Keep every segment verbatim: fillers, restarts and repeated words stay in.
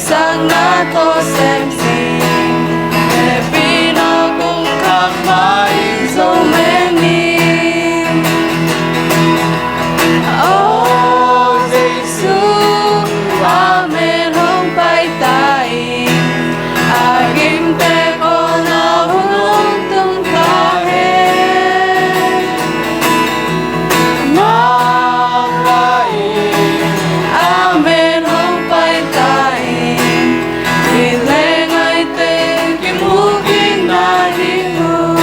Sang na tawh sem sing, hehpihna kong khak mah in zo meng in. Aw Jesu, amen hong pai ta in, a gimte kong na hun hong tung ta hen. Nangmah in amen hong pai ta in, i leng aite kimu kik nading uh.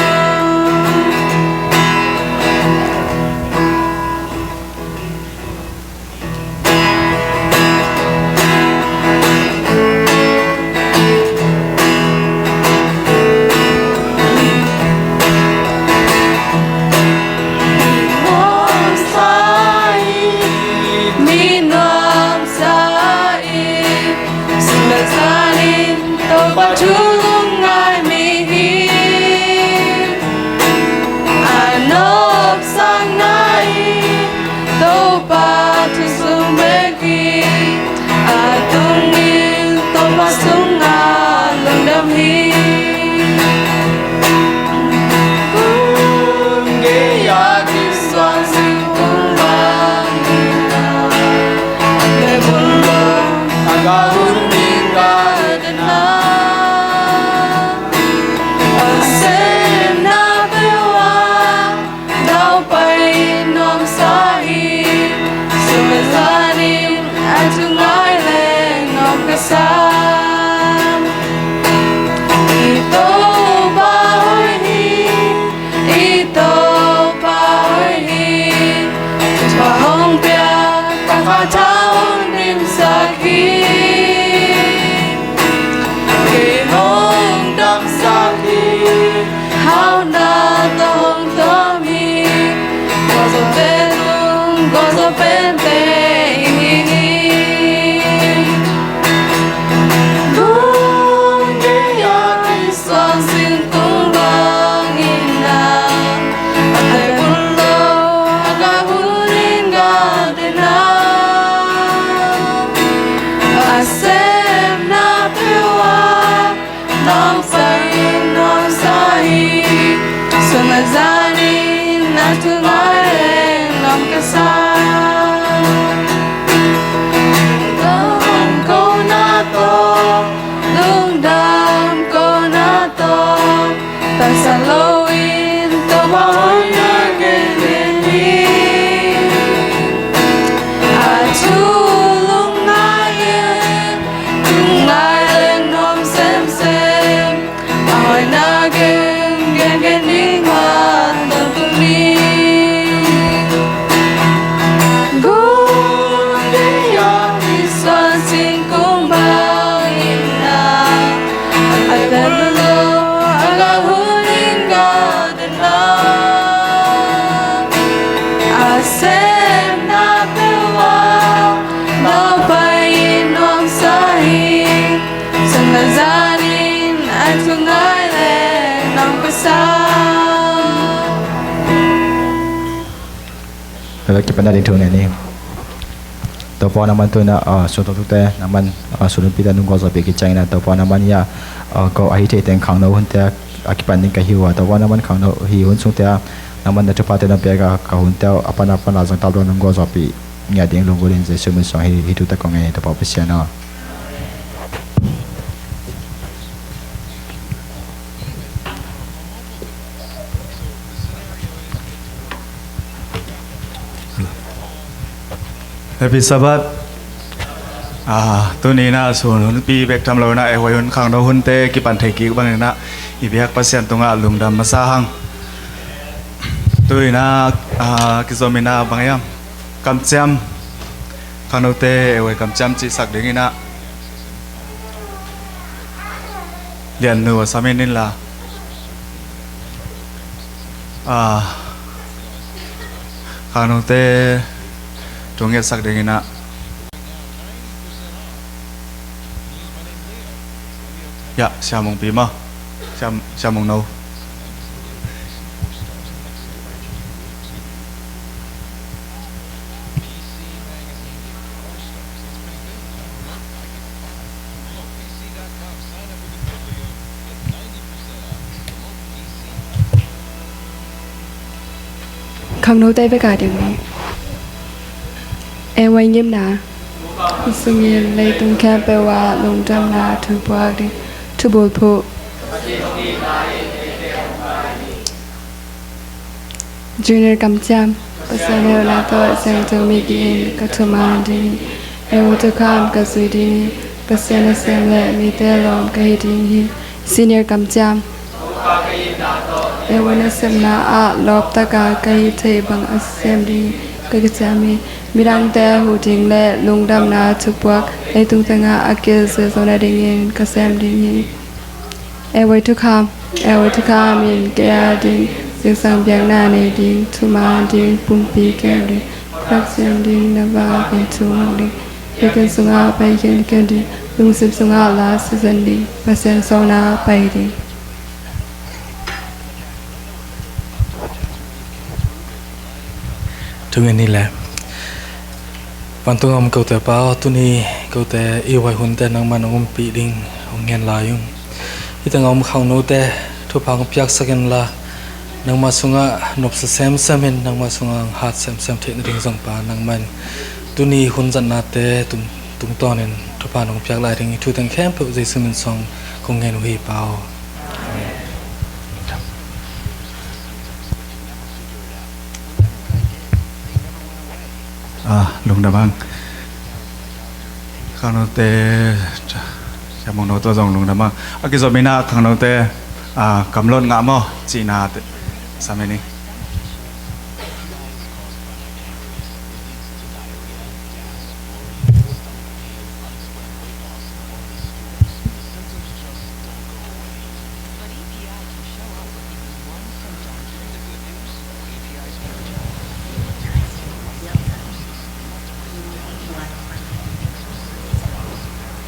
Topa thu lungngai mihing a nopsakna in Topa thu sung bek hi. A tungin Topa sungah lungdam hi. Hun gei-a kisuan singkung bang hi a, a tebul lo a gah hun ding gah den a, a sepna peuh ah dau pai nuamsa hi. Sum le zan in a thu ngai leng nuam ka sa. I Topa hoih hi, i Topa hoih hi. Thupha hong pia, tangka tha hong dimsak hi. Kei hong damsak hi, hauhna tawh hong tuam hi. Gualzawhte tung gualzawh pente i hi hi. Hun gei-a kisuan singkung bang hi a, a tebul lo a gah hun ding gah den a, a sepna peuh ah dau pai nuamsa hi. Sum le zan in a thu ngai leng nuam ka sa. Lungdam kona tawh, lungdam kona tawh, tangsat loin Topa hoihna gen hi. A thu lungngai in, lungngai leng nuam semsem. A hoihna gen, gen, gen ding man tawntung ni. Hun gei-a kisuan singkung bang hi a, a tebul lo a gah hun ding gah den a, a sepna peuh ah dau pai nuamsa hi. Sum le zan in a thu ngai leng nuam ka sa. Hei, kipan nading thu ngen ni. Topa aw, nangman tu-in ah, ah, sung tawh thute, nangman, ah, sung nunpite nong gualzawhpih khit ciangin ah, Topa aw, nangman hi a, ah, ko a hi thei teng khangno hunte a kipan ding ka hi uh a, Topa aw, nangman khangno hi hun sungte ah nangman na thuphate nong piak a, ka hunte uh a pan a pan a zang tap lo nong gualzawhpih ngiat ding lunggulh in Jesu min suang hi, hih thute kong ngen hi, Topa aw Pasian aw. Happy Sabbath. Ah, tuni-in ah sung nunpi bek tham lo-in ah, eh, huai hun khangno hunte kipan thei kik bangin ah i biak Pasian tungah lungdam masa hang. Tu-in ah, ah, kizom in ah bang hiam, kamciam, khangnote, eh, huai kamciam cihsak dingin ah Liannu a sam in inla. Ah, khangnote thu ngetsak dingin ah. Ya, Sia Mungpi maw? Sia, Sia Mungno. Khangnote bek a ding hi. Ei, vai ngimna. Sungin leitung khempeuh ah lungdamna thupuak ding. Thubulphuh. Junior kamciam. Pasian hehna tawh siangtho mi kik in ka thuman ding hi. Ei, vai thukham ka zui ding hi. Pasian nasem le mite lawm ka hi ding hi. Senior kamciam. Ei, vai nasepna ah lawptaka ka hih theih bang a sem ding ka kiciam hi. Midangte huh ding le lungdamna thupuak leitung tengah a kilzel zo nadingin ka sem ding hi. Ei, vai thukham. Ei, vai thukham in kei a ding zingsang biakna nei ding, thuman ding, pumpi kem ding, khuak siam ding, na vak in thu mang ding, biakinn sungah pai khinkhin ding, lungsim sungah la sisan ding, Pasian sawlna pai ding. Tung in hi le. Vantung a om kote Pa aw, tuni kote i vai hunte nangman hong umpih ding hong ngen lai ung. Hih tengah om khangnote thupha hong piaksak inla, nangmah sungah nopsa semsem in, nangmah sungah hong hat semsem theih nading zong Pa nangman tuni hun zatnate tung, tungtawnin thupha hong piak lai ding, hih thu teng khempeuh Jesu min suang kong ngen uh hi Pa aw. Amen. Ah, lungdam ang. Khangnote, Siamung No tawh zong lungdam ang. A kizom in ah khangnote, ah, kamlot ngah maw cihna te, sam in hi.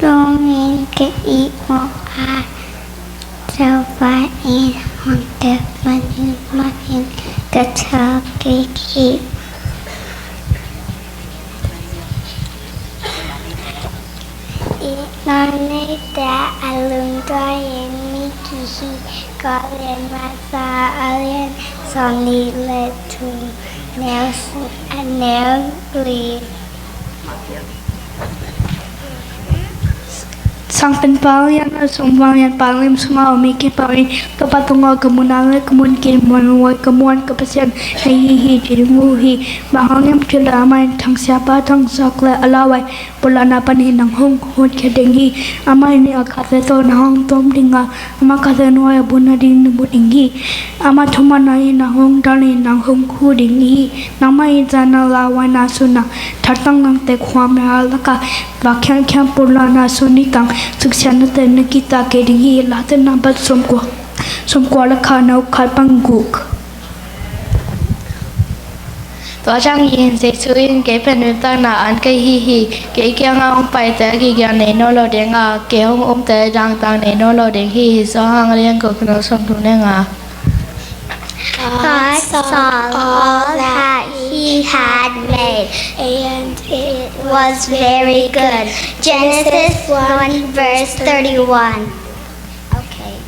Tungin ka ihmu a Topa in hong tep manin manin ka thokik hi. I nawlneite a lungduai in mi kihih Kawllian masa a lian sawmnih le thum, neu, neu li. Sangpen Paulian a sung Paulian Paulim sungah a om hi kei Paulian, Topa tungah ka mun a le ka mun kei muan a ka muan ka Pasian na hi hi ci ding uh hi. Bang hang hiam cih leh amah in thangsiapa thangsak le a lauhuai pulakna panin nang hong honkhia ding hi. Amah in a khate tawh nang hong tuam ding a, amah khate nuai a bun nading na mu ding hi. Amah thumanna in nang hong dal in nang hong hu ding hi. Nangmah in zan a lauhuaina sun a thaltang nangte khuamial lakah vak khiamkhiam pulakna sun nitang suksiatnate na kihta kei ding hi. Late nangpat sawmkua, sawmkua le khat, neu khat pan guk. Tua ciangin Jesu in, kei pen nuntakna an ka hi hi. Kei kiangah hong paite a kigial nei nawn lo ding a, kei hong umte dangtak nei nawn lo ding hi. Hih Johan a lian guk, neu sawmthum le nga. God saw all that he had made, and it was very good. Genesis one verse thirty-one. Okay.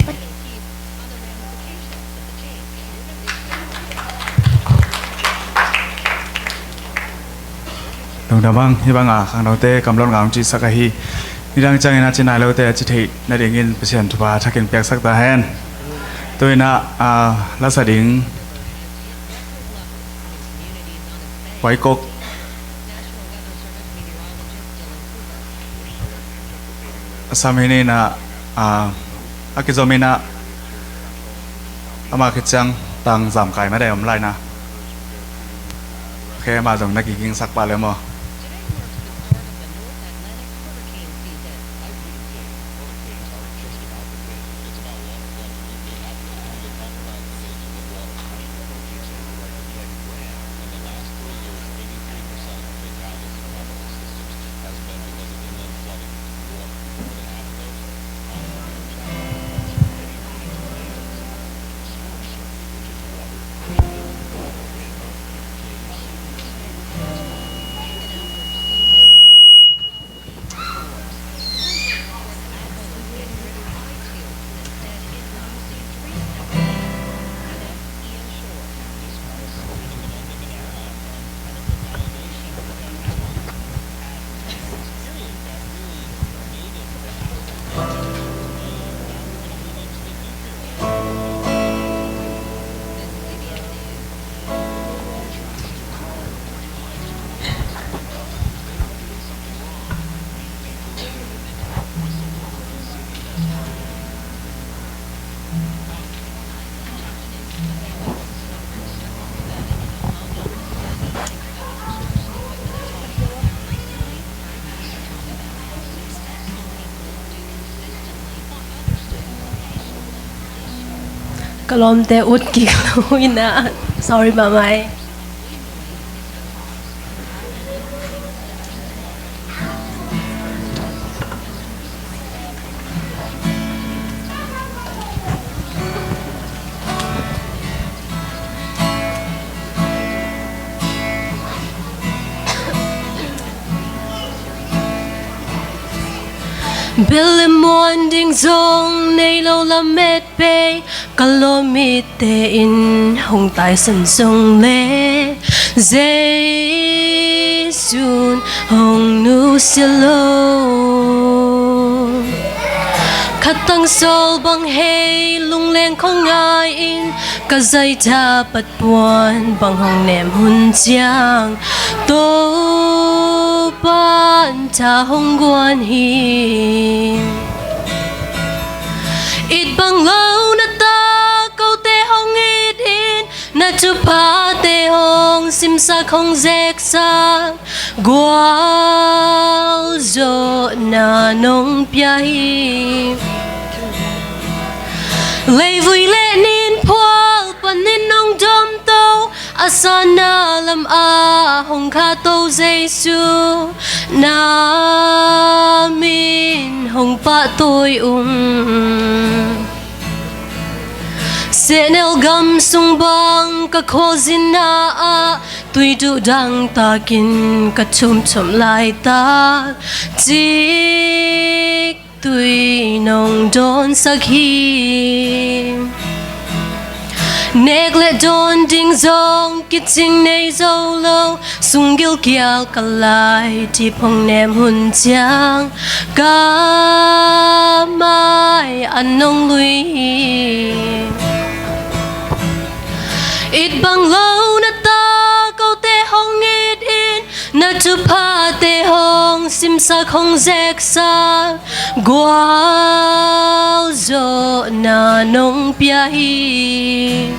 Lungdam ang. Hih banga khangnote kamlot ngah hong cihsak ahi. Nidang ciangin a ci nai lote a ci theih nadingin Pasian thupha thakin piaksak ta hen. Tu-in ah, ah, lasa ding Huaikok a sam hi ni in ah, ah, a kizom in ah, ama khit ciang tang zamkai mah dai om lai na. Khe ama zong na kigingsak pah le maw? Ka lawmte ut kik lo in ah, sorry mahmah ei. Bel le muan ding zong nei lo lamet pei, ka lawm mitte in hong taisan zong le Jesu'n hong nusia lo. Khatang sawl bang hei lungleng khong ngai in, ka zaita pat puan bang hong nem hun ciang, Topa'n tha hong guan hi. It bang lo na ta kote hong it in, na thuphate hong simsak hong zeksak, gualzawhna nong pia hi. Leivui le nin phual panin nong domto, a sanna lam ah hong khato Jesu, na min hong pahtawi ung. Sehnel gam sung bang ka khualzinna ah, tui duh dangtakin ka thumthum laitak, cik tui nong dawnsak hi. Nek le dawn ding zong kicing nei zo lo, sunggil kial ka lai, thip hong nem hun ciang, ka mai an nong lui hi. It bang lo na ta kote hong it in, na thuphate hong simsak hong zeksak, gualzawhna nong pia hi.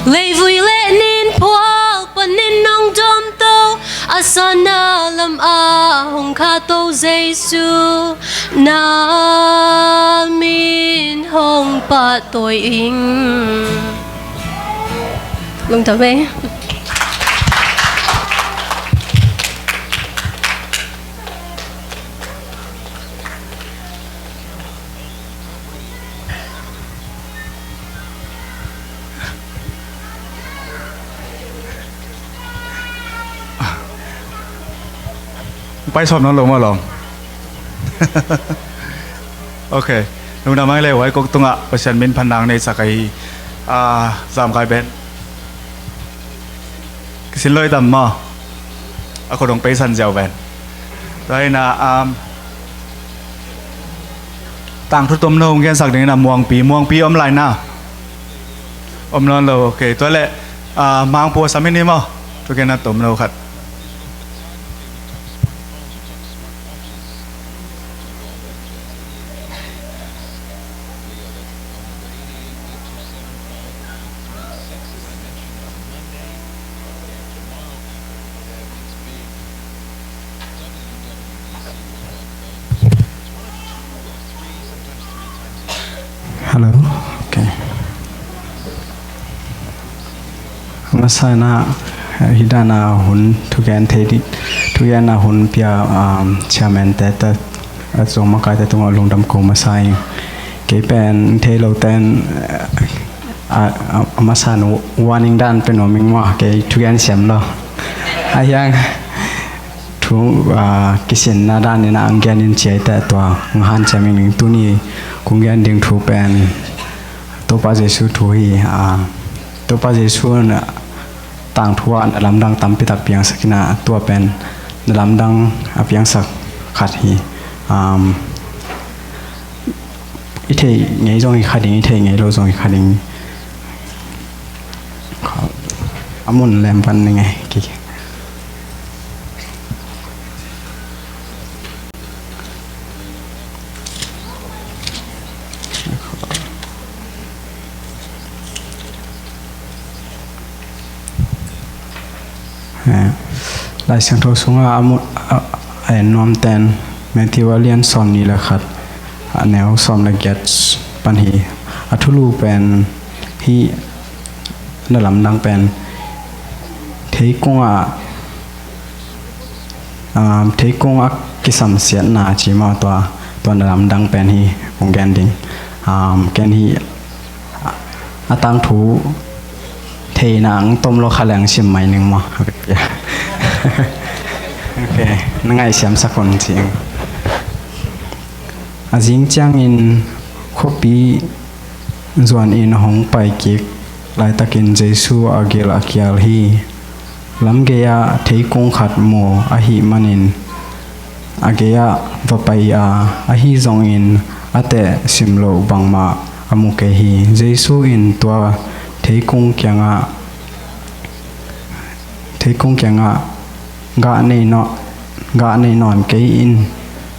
Leivui le nin phual panin nong domto, a sanna lam ah hong khato Jesu, na min hong pahtawi ing. Lungdam ei. Pai sawm nawn lo maw lawm? Ok. Lungdam ei le, huai kok tungah Pasian min phatna nei sak ahi. Ah, Zamkai Ben. Kisin loi tam maw? A khut hong peisan ziau ven. Tua hi in ah, um, tangthu tomno hong gensak ding in ah, Muangpi, Muangpi om lai na. Om nawn lo, ok. Tua leh, ah, Mangpu a sam in hi maw? Thugenna tomno khat. Hello. Ok. A masa in ah, hih dan a hun thugen thei ding, thugenna hun pia, um, chairman te, te, a zong makaite tungah lungdam ko masa ing. Kei pen thei lo ten, a, a, a masa in warning dan pe nuam ing maw, kei thugen siam lo. A hiang thu, ah, kisinna dan in ah hong gen in ci ei teh, tua hong hanciam ing. Tuni kong gen ding thu pen Topa Jesu thu hi. Ah, Topa Jesu in tangthu ah na lamdang tampi tak piangsak in ah, tua pen na lamdang a piangsak khat hi. Um, i theih ngei zong hi kha ding, i theih ngei lo zong hi kha ding. A mun lem pan ning ei. Eh, Lai Siangtho sungah a mu-, a, a en nuam ten Matthew a lian sawmnih le khat, a neu sawm le giat pan hi. A thulu pen hih na lamdang pen theikung ah, um, theikung a kisamsiatna ci maw, tua, tua na lamdang pen hi kong gen ding. Um, ken hih a tangthu theihna ang tom lo kha leng sim mai ning maw. Ok, na ngaihsiam sak un ci. A zing ciangin khuapi zuanin hong pai kik laitakin Jesu a gil a kial hi. Lamgei-ah theikung khat mu ahih manin a gei-ah va pai a, ahi zongin a teh sim loh bangmah a mu kei hi. Jesu in tua theikung kiangah, theikung kiangah, "Gah nei nawn, gah nei nawn kei in,"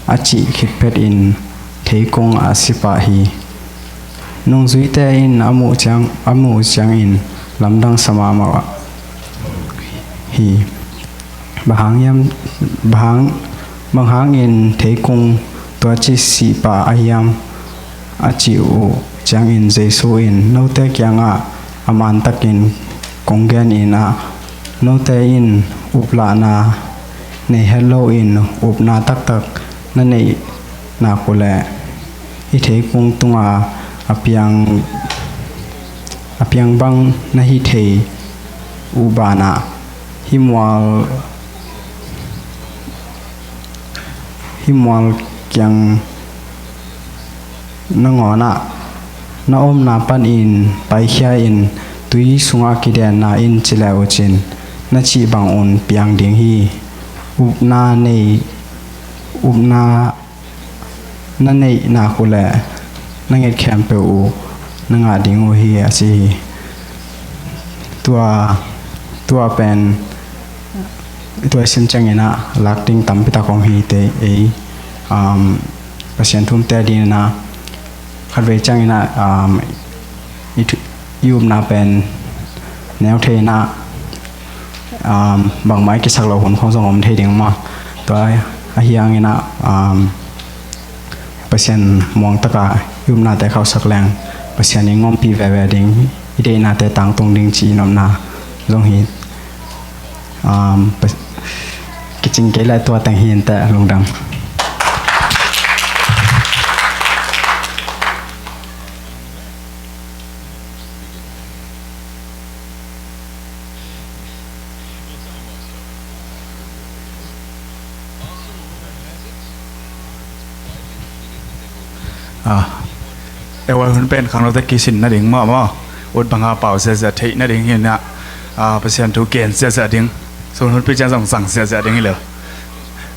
a cih khit phetin theikung a si pah hi. Nungzuite in a muh ciang, a muh ciangin lamdang sa mahmah hi. "Bang hang hiam, bang hang, bang hangin theikung tua ci sih pah a hiam?" a cih uh ciangin Jesu in, "Note kiangah a mantakin kong genin ah, note in uplahna nei het loin upna taktak na neih nak uhleh, hih theikung tunga a piang, a piang bang na hi thei uh banah, hih mual, hih mual kiang nangawn ah na omna panin paikhia in, tui sungah kidenna in ci le uh cin, na cih bangun piang ding hi. Upna nei, upna na neih nak uhleh na nget khempeuh uh na ngah ding uh hi," a ci hi. Tua, tua pen, tua i sim ciangin ah lak ding tampi tak om hi te ei. Um, Pasian thumte dingin ah khatvei ciangin ah, um, i thu-, i upna pen neu thei in ah, um, bangmah i kisak loh hun khong zong om thei ding maw. Tua ahi hangin ah, um, Pasian muang taka i upnate khauhsak leng Pasian in ngompih veve ding, i deihnate tangtung ding ci i nopna zong hi. Um, pa-, kicing kei lai tua teng hi inteh, lungdam. Ah. Ewa hun pen khangnote kisin nading maw maw. Ut banga pau ziazia theih nading hi na. Ah, Pasian thu gen ziazia ding. Sun hun pi ciang zong zang ziazia ding hi lo.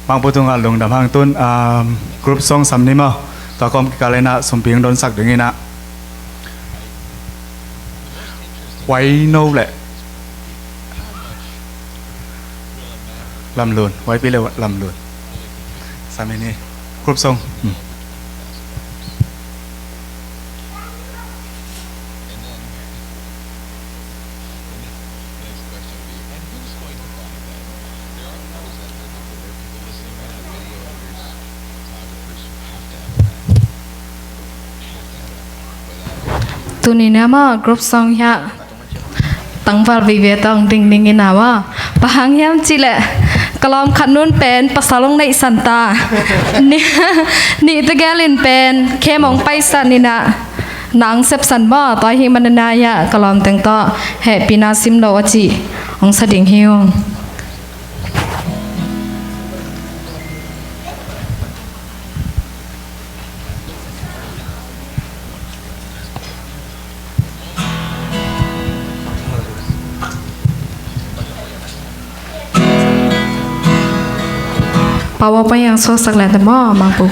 Mangpu tunga lungdam hang tun, um, group song sam ni maw. Tua kawm kikal in ah sumpi hong donsak ding in ah. Huai no le Lamlun, huai pi le Lamlun. Sam ni group song. Hmm. Tuni na maw group song hiah tangval vive tawng ding ding ina maw. Bang hang hiam cih leh ka lawm khat nun pen pasal hong neihsan ta. Nih, nih tegel in pen khem hong paisan ina nang sepsan maw. Tua hi manana hiah ka lawm teng tawh hehpihna sim lo a cih hong sa ding hi ung. Power point yang suaksak leh te maw, Mangpung.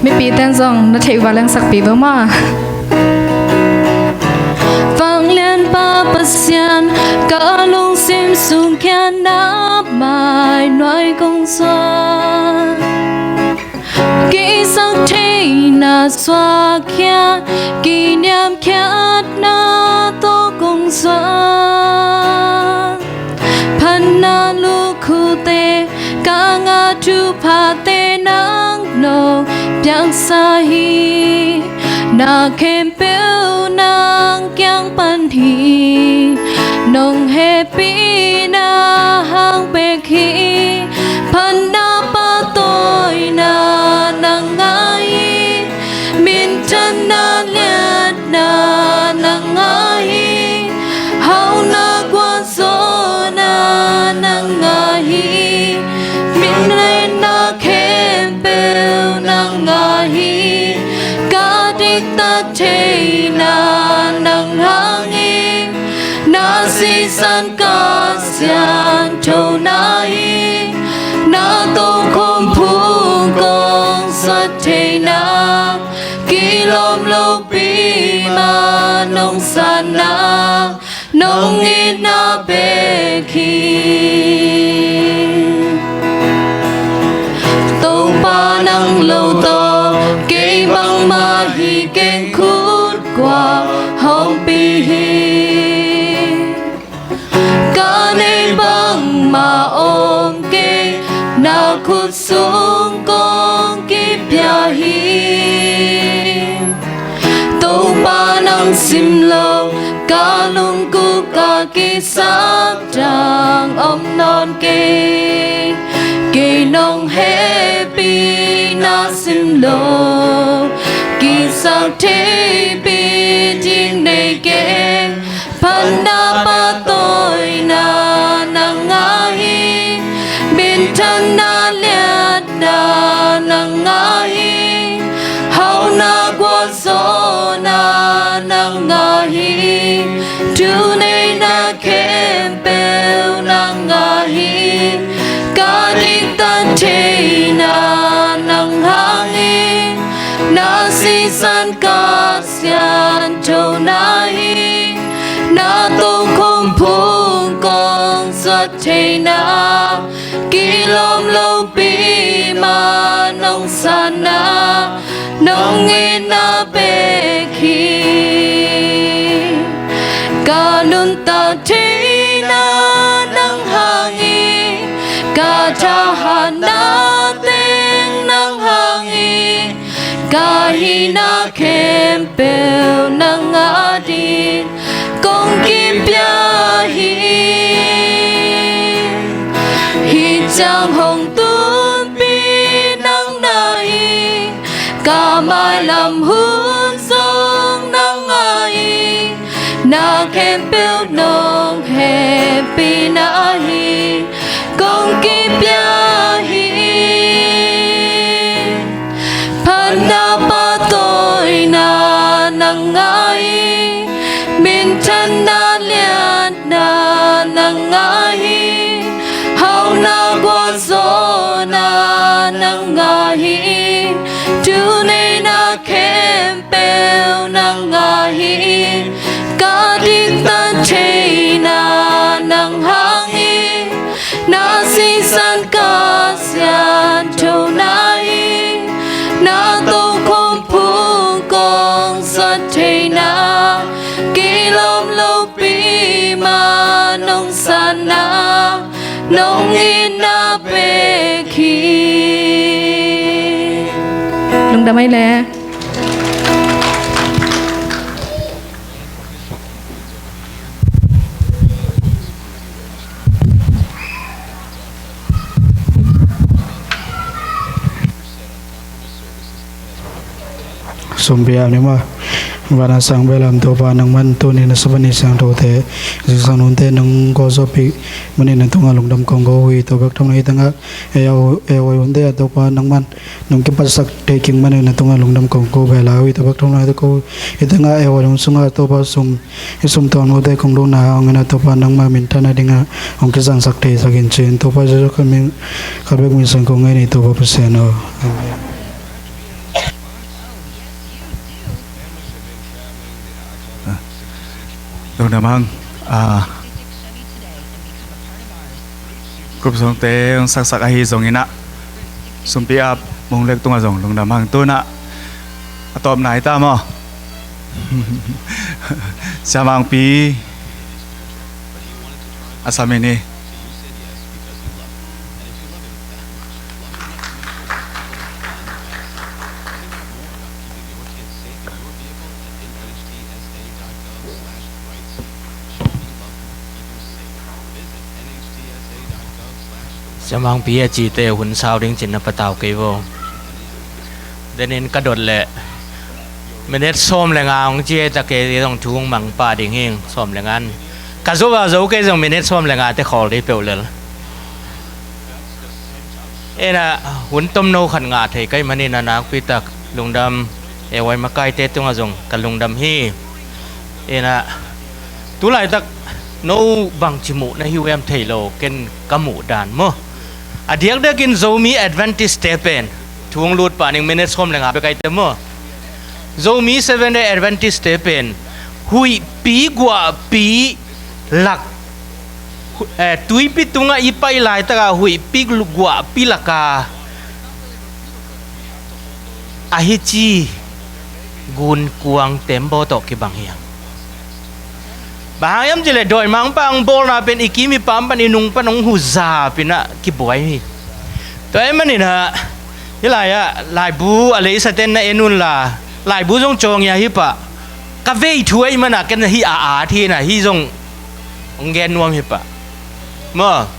Mipi ten zong na theih uh va leng sakpih vo maw. Vanglianpa Pasian, ka lungsim sung khiatna mai nuai kong suak. Kisak thei suak khia, kiniam khiatna tawh kong suak. Phatna lukhute ka ngah thuphate nang nong piaksa hi. Na khempeuh nang kiang pan hi. Nong hehpihna hang bek hi. Phatna pahtawina nang ngah hi. Minthanna liatna nang ngah hi. Hauhna gualzawhna nang ngah hi. Minleina khempeuh nang ngah hi. Ka diktat theina nang hang hi. Na sisan ka sianthona hi. Na tokhom phung kong suak theina, kilawm lopi ma nong sanna, nong itna bek hi. Topa nang lo tawh kei bangmah hi keng, khut kua hong pi hi. Ka neih bangmah om kei, na khut sung kong kipia hi. Topa nang sim lo, ka lungkuk ah kisap dang om nawn kei. Kei nong hehpihna sim lo, kisap theipi ding nei keng. Phatna pahtawina nang ngah hi. Minthanna liatna nang ngah hi. Hauhna gualzawhna nang ngah hi. Thuneihna khempeuh nang ngah hi. Ka diktat theina nang hang hi. Na sisan ka sianthona hi. Na tokhom phung kong suak theina, kilawm lopi ma nong sanna, nong itna bek hi. Ka nuntak theina nang hang hi. Ka thahatna teng nang hang hi. Ka hihna khempeuh nang ading kong kipia hi. Hih ciang hong tunpih nang na hi. Ka mailam hun zong nang ahi. Na khempeuh nong hehpihna ahi kong kipia hi. Phatna pahtawina nang ahi. Minthanna liatna nang ahi. Hauhna gualzawhna nang ahi. Thuneihna khempeuh nang ahi. Ka diktat theina nang hang hi. Na sisan ka sianthona hi. Na tokhom phung kong suak theina, kilawm lopi ma nong sanna, nong itna bek hi. Lungdam ei le. Sumpi ap ni maw. Van a sang belam Topa nangman tuni na Sabbath ni siangthote, zingsang nunte nong kawlzawhpih manin na tungah lungdam kong ko uh hi. Tua bek tham lo hi tangah, ei a, ei a huai hunte ah Topa nangman nong kipatsak thei kik manin na tungah lungdam kong ko bel a uh hi. Tua bek tham lo hi tangah, ei a huai hun sungah Topa sum, i sum tuan mawte kong duhna hong in a Topa nangmah minthanna dingah hong kizangsak theisak in ci-in Topa Jesuh Khrih min, khat bek min suang kong ngen hi Topa Pasian aw. Amen. Lungdam hang. Ah, group songte hong saksak ahi zongin ah, sumpi ap Mung Lek tungah zong lungdam hang. Tu-in ah Tawp nai ta maw? Siamangpi a samin hi. Siamangpi a cite hun sau ding cin na patau kei vo. Denin ka dot leh minute sawm le nga hong ci ei ta kei zong thu hong mang pah ding hing, sawm le nga. Ka zo a zo kei zong minute sawm le nga te khawl dei peuh lel. Ena hun tomno khat ngah thei ka hih manin a nakpi tak lungdam, e wai makaite tungah zong ka lungdam hi. Ena tulaitak no bangci muh na hi uh hiam thei lo, ken ka muh dan maw. A diakdiakin Zomi Adventist te pen thu hong lut pah ning, minute sawm le nga bek ai te maw. Zomi Seven Day Adventist te pen huihpi guahpi lak, eh, tuipi tungah i pai laitaka huihpi guahpi laka a hici gunkuang tembaw tawh kibang hi hang. Bang hang hiam cileh dawimangpa hong bawlna pen i kim i pam pan i nung pan hong huza pinah kibuai hi. Tua ahih maninah hih lai-ah laibu a leisaten na en unla, laibu zong cawngia hi pah. Ka vei thu ahih manah ken hih a at hi na, hih zong hong gen nuam hi pah. Maw,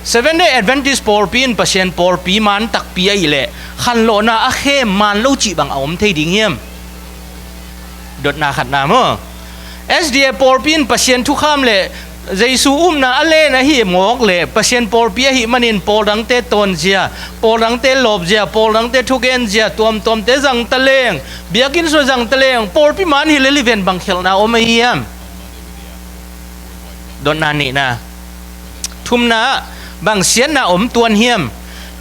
Seven Day Adventist pawlpi in Pasian pawlpi man takpi ahih leh khanlawhna a khem man lo cih bang a om thei ding hiam? Dotna khatna maw. S D A pawlpi in Pasian thukham le Jesu upna a len ahi mawk le Pasian pawlpi ahih manin pawl dangte tawnzia, pawl dangte lawpzia, pawl dangte thugenzia, tuamtuamte zang taleng, biakinn sua zang taleng, pawlpi man hi lel hi ven bang khialhna om ahi hiam? Dotna nihna. Thumna, bang siatna om tuan hiam?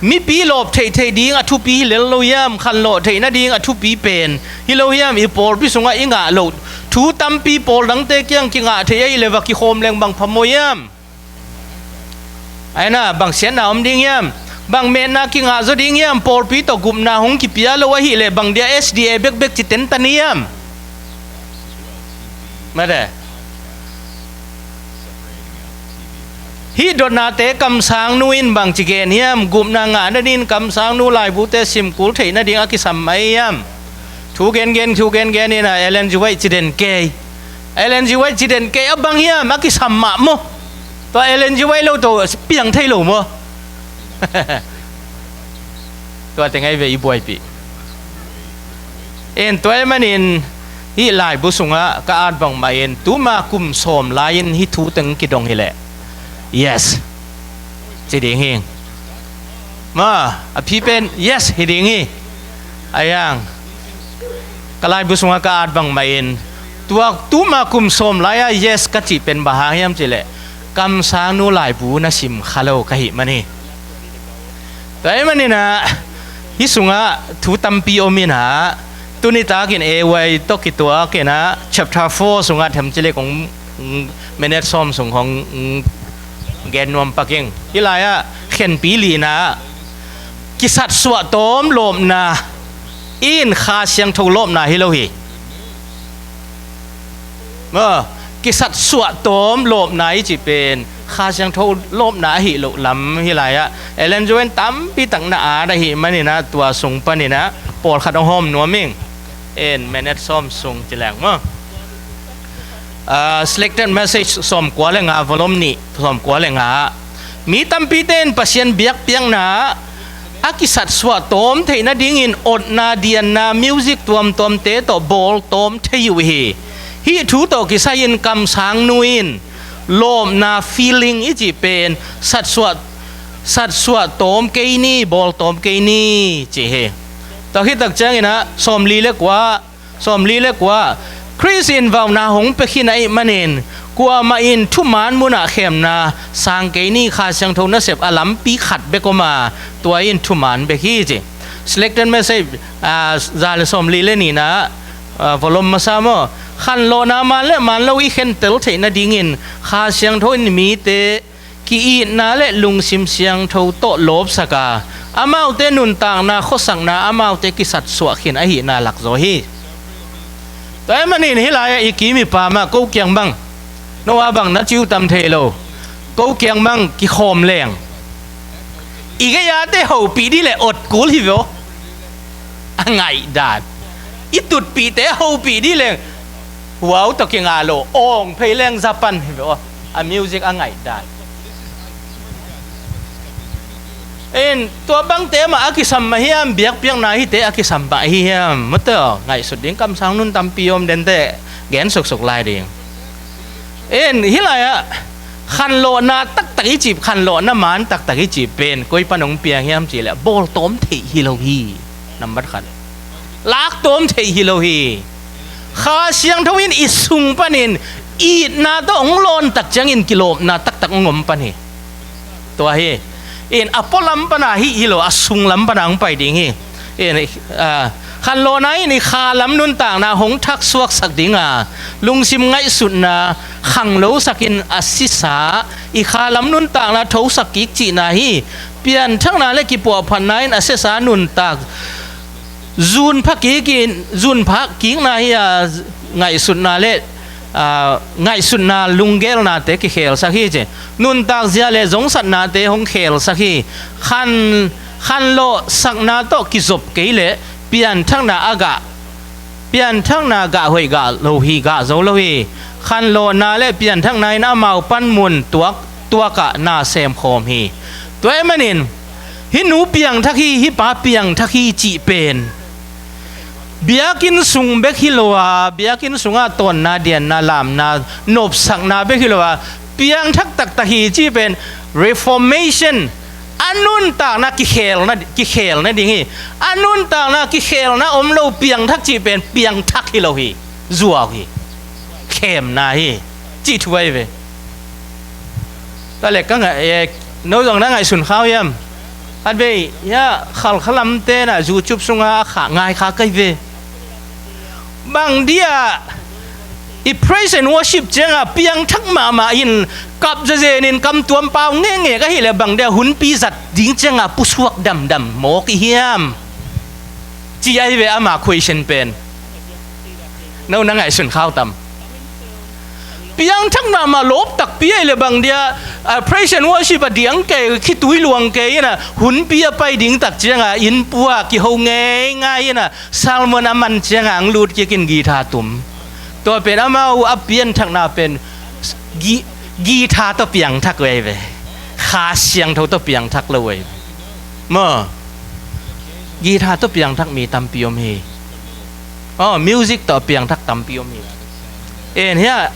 Mipi lawp theihtheih ding a thupi hi lel lo hiam? Khanlawh theih nading a thupi pen hi lo hiam? I pawlpi sungah i ngah loh thu tampi pawl dangte kiang kingah theih ahih leh va kikhawm leng bang phamawh hiam? Aina, bang siatna om ding hiam? Bang metna kingah zaw ding hiam? Pawlpi tawh gupna hong kipia lo ahih leh bang dia S D A bekbek ci tentan hiam? Mate. Hih dotnate kamsangnu in bangci gen hiam? Gupna ngah nadingin kamsangnu laibute simkul theih nading a kisam mah hiam? Thu gengen, thu gengen in a Ellen G. White ci den kei. Ellen G. White ci den kei a bang hiam? A kisam mah maw. Tua Ellen G. White lo tawh piang thei lo maw. Tua teng ahi ve i buaipih. En tua ahih manin hih laibu sungah ka at bangmah in tuma kum sawm lai-in hih thu teng kidong hileh yes ci ding hi. Ma, a phi pen yes hi ding hi. A yang ka laibu sungah ka at bangmah in tua tuma kum sawm lai-a yes ka cih pen bang hang hiam cihleh kamsangnu laibu na sim kha lo ka hih man hi. Tua ahih maninah hih sungah thu tampi om inah tuni takin A Y tawh kituak inah chapter four sungah themcili kong minute sawm sung hong gen nuam pak ing. Hih lai-ah khenpi lina kisatsuah tawm lawpna in Kha Siangtho lawpna hi lo hi. Maw, kisatsuah tawm lawpna i cih pen Kha Siangtho lawpna ahi loh lam hih lai-ah Ellen G. White tampi tak na at ahih maninah tua sung paninah pawlkhat hong hawm nuam ing. En minute sawm sung ci leng maw. Ah, selected message sawmkua le nga, volume nih, sawmkua le nga. Mi tampite in Pasian biakpiakna a kisatsuah tawm theih nadingin otna, dianna, music tuamtuamte tawh bawl tawm thei uh hi. Hih thu tawh kisai-in kamsangnu in lawpna feeling i cih pen satsuah, satsuah tawm kei ni, bawl tawm kei ni ci hi. Tua khit tak cianginah sawmli le kua, sawmli le kua, Khrist in vauhna hong pia khin ahih manin kuamah in thuman munah khemna sang kei ni. Kha Siangtho nasep a lampi khat bek om a, tua in thuman bek hi ci. Selected message, ah, za le sawmli le nihna, ah, volume masa maw. Khanlawhna man le man lo i khentel theih nadingin Kha Siangtho in mite ki-itna le lungsim siangtho tawh lawpsak a, amaute nuntakna khuasakna amaute kisatsuah khin ahihna lakzaw hi. Tua ahih manin hih lai-ah i kim i pam ah ko kiang bang, no a bang na ciu tam thei lo, ko kiang bang kikhawm leng i gei-ate hopih dih le ot kul hi veh aw. A ngaihdan i tutpihte hopih dih leng huau tawh kinga lo awng phei leng Japan hi veh aw. A music a ngaihdan. In tua bangte mah a kisam mah hiam, biakpiakna hite a kisam mah hi hiam? Mate aw, ngaihsut ding kamsang nun tampi om dente gen suksuk lai ding. In hih lai-ah khanlawhna taktak i cih, khanlawhna maan taktak i cih pen koi pan hong piang hiam cih leh bawltawm theih hi lo hi. Nambat khat, laktawm theih hi lo hi. Kha Siangtho in i sung panin itna tawh hong lawn tak ciangin kilawpna taktak hong om pan hi. Tua hi. In a pualam pana hih hi lo, a sunglam pana hong pai ding hi. In, ah, khanlawhna in i khalam nuntakna hong thaksuaksak ding a, lungsim ngaihsutna khanglosak in a sisa i khalam nuntakna thosak kik cihna hi. Pianthakna le kipuahphatna in a siasa nuntak zunpha kikin, zunpha kikna hi a, ngaihsutna le, aa, ngaihsutna lunggelnate kikhelsak hi ci. Nuntak zia le zongsatnate hong khelsak hi. Khan, khanlawhsakna tawh kizop kei leh pianthakna a gah, pianthakna gah hoih gah lo hi, gah zo lo hi. Khanlawhna le pianthakna in amau panmun tuak, tuakah na semkhawm hi. Tua ahih manin hih nu piangthak hi, hih pa piangthak hi cih pen biakinn sung bek hi lo a, biakinn sungah tawnna, dianna, lamna, nopsakna bek hi lo a, piangthak taktak hi cih pen reformation, a nuntakna kikhelna, kikhelna ding hi. A nuntakna kikhelna om lo piangthak cih pen piangthak hi lo hi. Zuau hi. Khemna hi. Cih thu ahi ve. Tua leh ka ngaih, eh, no zong na ngaihsun kha uh hiam? Khatvei hiah Khalkhalam tenah YouTube sungah a khah ngai kha ka hi ve. Bang dia i praise and worship ciangah piangthak mahmah in kap zazen in kamtuam pau ngekngek ahih leh bang dia hunpi zat ding ciangah pusuak damdam mawk i hiam? Ci ahi ve ama question pen. No na ngaihsun kha uh tam? Piangthak mahmah lawp takpi ahi le bang dia, ah, praise and worship a diang kei, khitui luang kei ina, hunpi a pai ding tak cianga innpu a kiho ngeingai ina, sermon a man cianga ang lut kikin guitar tum. Tua pen amau a pianthakna pen gi-, guitar tawh piangthak uh ahi ve. Kha Siangtho tawh piangthak lo uh ahi ve. Maw? Guitar tawh piangthak mi tampi om hi. Oh, music tawh piangthak tampi om hi. In hiah,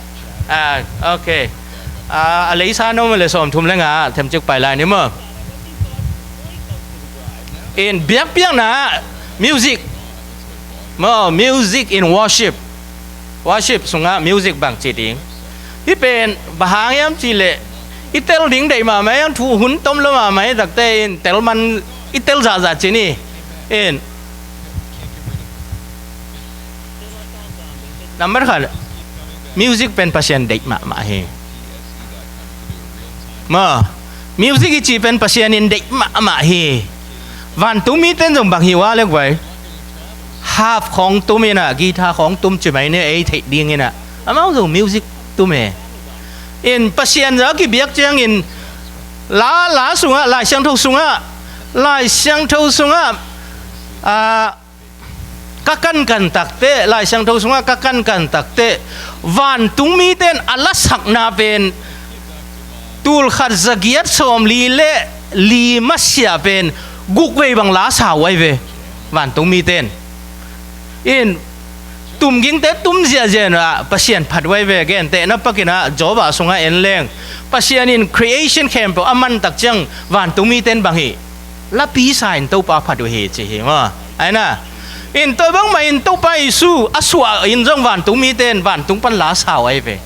ah, okay. Ah, a leisa no le sawmthum le nga themcik pai lai ni maw? In biakpiakna music. Maw, music in worship. Worship sungah music bang ci ding. Hih pen bang hang hiam cih leh i tel ding deih mahmah hiam, thu hun tom lo mahmah hi takte in tel man, i tel zahzah ci ni. In number khat, music pen Pasian deih mahmah hi. Maw, music i cih pen Pasian in deih mahmah hi. Vantung mite in zong bang hi uh a le guai. Harp khawng tum ina, guitar khawng tum ci mai ni ei theih ding ina. Amau zong music tum e. In Pasian zong a kibiak ciangin la, la sungah, Lai Siangtho sungah, Lai Siangtho sungah, ah, ka kankan takte, Lai Siangtho sungah ka kankan takte, vantung mite in a lasakna pen tulkhat zagiat sawmli le li masiah pen guk vei bang la sa uh ahi ve, vantung mite in. In tumgingte tum ziahziah in ah Pasian phat uh ahi ve, gentehna pakin ah Job ah sungah en leng Pasian in creation khempeuh a man tak ciang vantung mite in bang hi? Lapi sa in Topa phat uh hi ci hi maw? Aina. In tua bangmah in Topa Jesu a suah in zong vantung mite in vantung pan la sa uh ahi ve.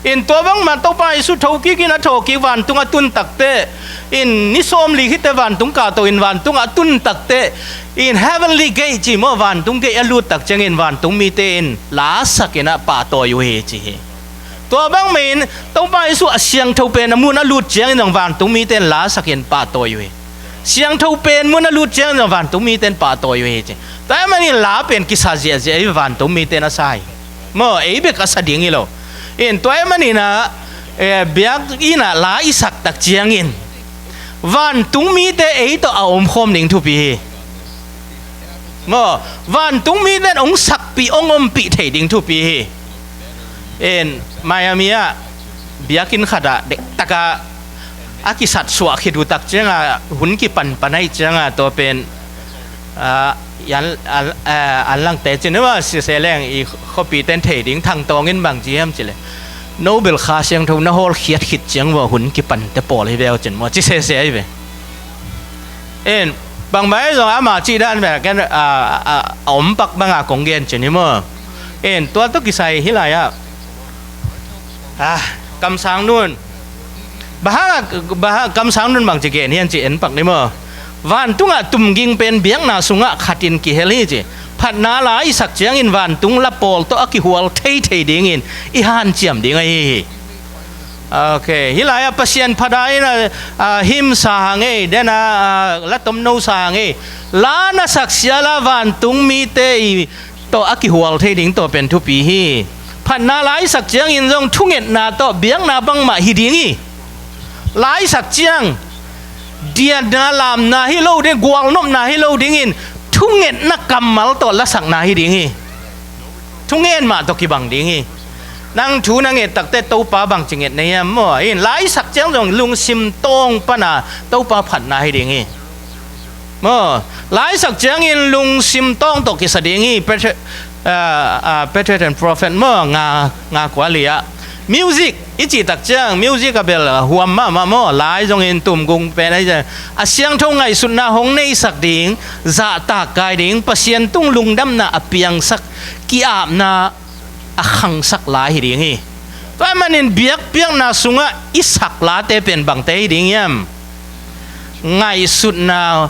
In tua bangmah Topa Jesu thokik in a thawkik vantung a tun takte, in ni sawmli khite vantung kahto in vantung a tun takte, in heavenly gate ci maw, vantung gate a lut tak ciangin vantung mite in la sak in a pahtawi uh hi ci hi. Tua bang mahin Topa Jesu a siangtho pen a mun a lut ciangin zong vantung mite in lasak in pahtawi uh hi. Siangtho pen mun a lut ciangin zong vantung mite in pahtawi uh hi ci. Tua ahih manin la pen kisa ziahziah hi, vantung mite in a sa hi. Maw, ei bek a sa ding hi lo. In tua ahih manin ah, eh, biakinn ah la i sak tak ciangin vantung mite ei tawh a omkhawm ding thupi hi. Maw, vantung mite in hong sakpih, hong ompih thei ding thupi hi. In Miami ah biakinn khat ah dektak a a kisat suah khit uh tak ciangin hun kipan pan ahih ciangin tua pen, ah, an, an, ah, an langte cin uh a, sese leng i khuapite in thei ding, Thang Tawng in bang ci hiam cih leh, no bel Kha Siangtho na hawlkhiat khit ciang uh a hun kipante pawl hi ve uh cin maw, ci sese ahi ve. In bangmah ahi zong amah cih dan bel ken, ah, ah, a om pak banga kong gen cin hi maw. In tua tawh kisai hih lai ah, ah, kamsang nun, bang hang a, bang hang, kamsang nun bang ci gen hiam cih en pak ni maw. Vantungah tumging pen biakna sungah khat in kihel hi ci. Phatna la i sak ciangin vantung la pawl tawh a kihual theithei dingin i hanciam ding ahi hi. Ok, hih lai ah Pasian phat a in a, a, hymn sa hang ei, den a, a, la tomno sa hang ei, la na sak sial a vantung mite i tawh a kihual thei ding tua pen thupi hi. Phatna la i sak ciangin zong thungetna tawh biakna bangmah hi ding hi. La i sak ciang dianna, lamna hi lo ding, gualnopna hi lo dingin thungetna kammal tawh lasakna hi ding hi. Thunget mah tawh kibang ding hi. Nang thu na nget takte Topa bangci nget na hiam maw? In la i sak ciang zong lungsim tawng pana Topa phatna hi ding hi. Maw, la i sak ciangin lungsim tawng tawh kisa ding hi. Patriot, ah, ah, Patriot and Prophet maw, nga, nga kua li ah. Music i cih tak ciang music a bel, ah, huam mahmah maw, la i zongin tumging pen ahi ciang a siangtho ngaihsutna hong neisak ding, zahtak kai ding, Pasian tung lungdamna a piangsak, ki-apna a khangsak la hi ding hi. Tua ahih manin biakpiakna sungah i sak late pen bangte hi ding hiam? Ngaihsutna,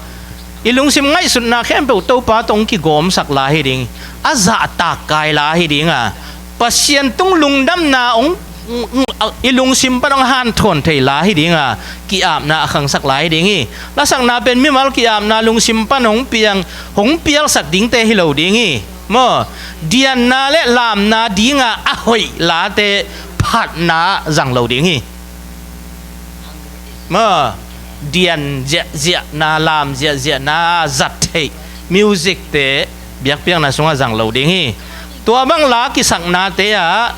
i lungsim ngaihsutna khempeuh Topa tawh hong kigawmsak la hi ding. A zahtak kai la hi ding a, Pasian tung lungdamna hong, i lungsim pan hong hanthawn thei la hi ding a, ki-apna a khangsak la hi ding hi. Lasakna pen mimal ki-apna lungsim pan hong piang, hong pialsak dingte hi lo ding hi. Maw, dianna le lamna dinga a hoih late phatna zang lo ding hi. Maw, dian ziahziahna, lam ziahziahna zat theih musicte biakpiakna sungah zang lo ding hi. Tua bang la kisaknate ah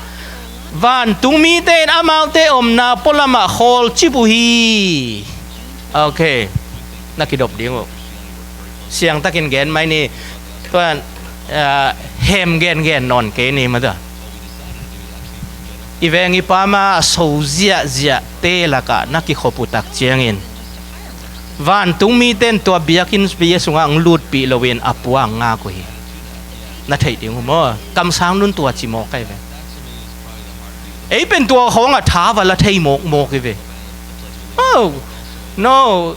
vantung mite in amaute omna pualamah khawlcip uh hi. Ok, na kidop ding uh. Siangtakin gen mai ni. Tua, ah, hem gengen nawn kei ni mata. I veng i pam a so ziahziahte lakah na kikhop uh tak ciangin vantung mite in tua biakinn bia sungah hong lutpih loin a pua hong ngak uh hi. Na theih ding uh maw? Kamsang nun tua ci mawk ahi ve. Ei pen tua khawngah tha va la thei mawkmawk hi ve. Oh, no.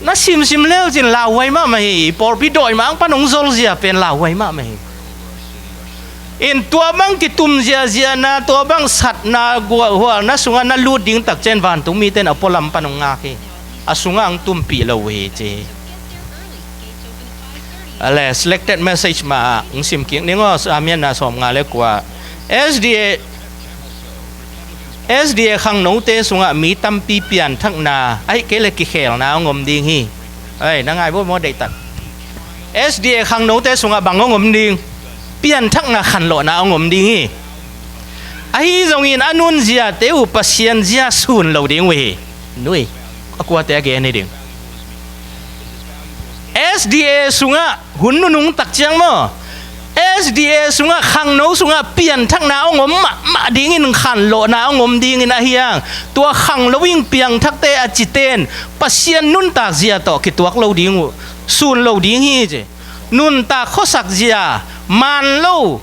Na simsim leu cin lauhuai mahmah hi. Pawlpi dawi mah ang pan hong zolzia pen lauhuai mahmah hi. In tua bang kitum ziahziahna, tua bang satna, guahhualna sungah na lut ding tak ciang vantung mite in a pualam pan hong ngak hi. A sungah hong tumpih lo uh hi ci hi. Ale, selected message mah ah hong sim kik ning aw, Samian na sawm nga le kua. S D A, S D A khangnote sungah mi tampi pianthakna, ahih kei le kikhelna hong om ding hi. Ai, na ngai bo maw deihtak. S D A khangnote sungah bang hong om ding? Pianthakna, khanlawhna hong om ding hi. Ahi zongin a nunziate uh Pasian zia sun lo ding uh hi. Nui, a kuate a gen hi ding. S D A sungah hun nunung tak ciang maw, S D A sungah, khangno sungah pianthakna hong om mahmah dingin, khanlawhna hong om dingin ahi hang, tua khanglo in piangthakte a cite in Pasian nuntak zia tawh kituak lo ding uh, sun lo ding hi ci. Nuntak khuasak zia, man lo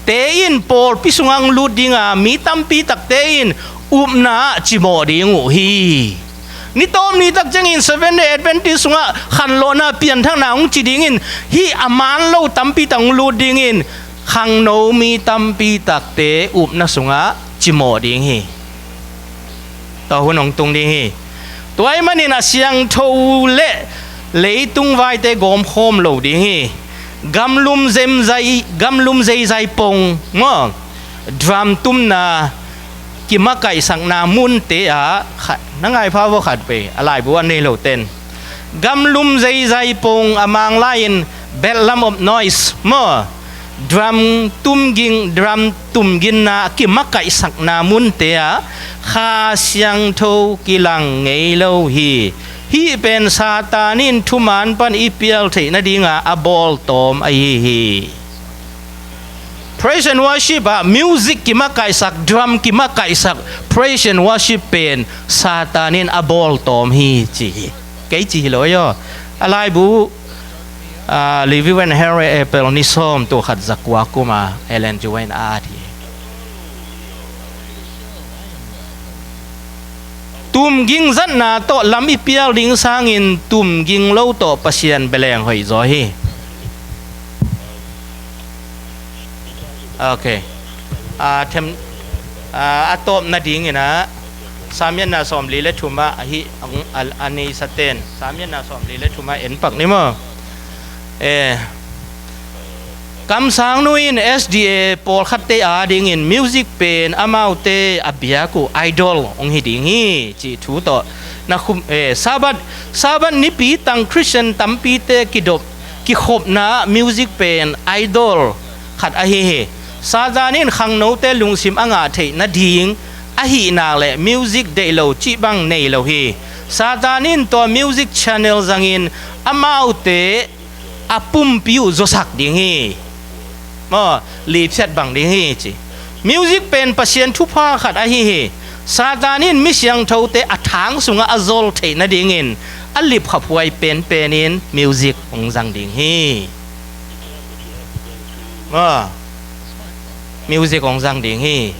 te in pawlpi sungah hong lut ding a, mi tampi takte in upna ah cimawh ding uh hi. Ni tawp ni tak ciangin Seventh Day Adventist sungah khanlawhna, pianthakna hong ci dingin, hih a man lo tampi tak hong lut dingin, khangno mi tampi takte upna sungah cimawh ding hi. Tua hun hong tung ding hi. Tua ahih manin a siangtho le leitung vaite gawmkhawm lo ding hi. Gamlum zemzai, gamlum zeizai pong maw, drum tumna, kimakaihsakna munte ah khat, na ngaipha vaw khat pei, a laibu a nei lo ten. Gamlum zeizai pong a Mang lai-in Bedlam of Noise maw, drum tumging, drum tumginna kimakaihsakna munte ah Kha Siangtho kilang ngei lo hi. Hih pen Satan in thuman pan i pial theih nadinga a bawltawm ahi hi. Praise and worship ah music kimakaihsak, drum kimakaihsak, praise and worship pen Satan in a bawltawm hi ci hi. Kei ci hi lo aw. A laibu, ah, Levy and Harry Appel ni sawm, tul khat zakua kuma Ellen G. White a at hi. Tumging zatna tawh lam i pial ding sangin tumging lo tawh Pasian beleng hoih zaw hi. Ok. A, them, a, a tawp nadingin ah Samuel na sawmli le thum ah ahi, a, a, a neisa ten. Samuel na sawmli le thum ah en pak ni maw. Eh, Kamsangnu in S D A pawlkhatte adingin music pen amaute a biak uh idol hong hi ding hi cih thu tawh na khum, eh, Sabbath, Sabbath nipi tang Christian tampite kidop, kikhopna music pen idol khat ahi hi. Satan in khangnote lungsim a ngah theih nading ahih nak leh music deih lo cih bang nei lo hi. Satan in tua music channel zangin amaute a pumpi uh zawsak ding hi. Maw, lipsiat bang ding hi ci. Music pen Pasian thupha khat ahi hi. Satan in mi siangthote a thang sungah a zol theih nadingin a lipkhaphuai penpen in music hong zang ding hi. Maw, music hong zang ding hi.